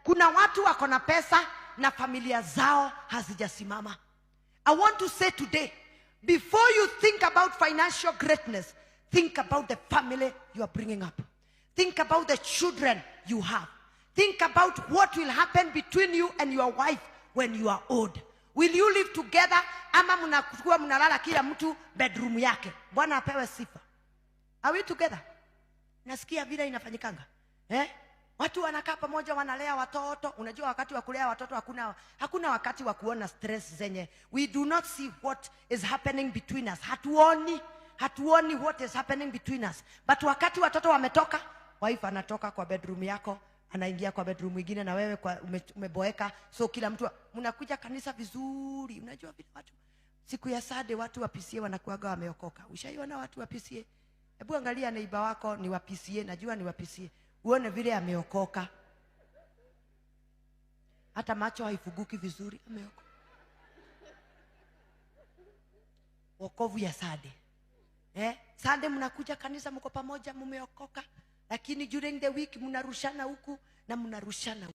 Kuna watu wako na pesa na familia zao hazijasimama. I want to say today, before you think about financial greatness, think about the family you are bringing up. Think about the children you have. Think about what will happen between you and your wife when you are old. Will you live together ama mnakuwa mnalala kila mtu bedroom yake? Bwana apewe sifa. Are we together? Nasikia vile inafanyikanga, eh? Watu wanakaa pamoja, wanalea watoto. Unajua wakati wa kulea watoto hakuna wakati wa kuona stress zenye. We do not see what is happening between us. Hatuoni what is happening between us. But wakati watoto wametoka, wife anatoka kwa bedroom yako, anaingia kwa bedroom mwingine, na wewe kwa umeboeka, so kila mtu mnakuja kanisa vizuri. Unajua vile watu siku ya Sunday, watu wa PCEA wanakuaga wameokoka. Ushaiona watu wa PCEA? Hebu angalia neighbour wako ni wa PCEA, najua ni wa PCEA, uone vile ameokoka. Hata macho haifunguki vizuri, ameokoka. Wokovu ya Sunday. Eh? Sunday mnakuja kanisa, mko pamoja, mmeokoka, lakini during the week mnarushana huku na mnarushana.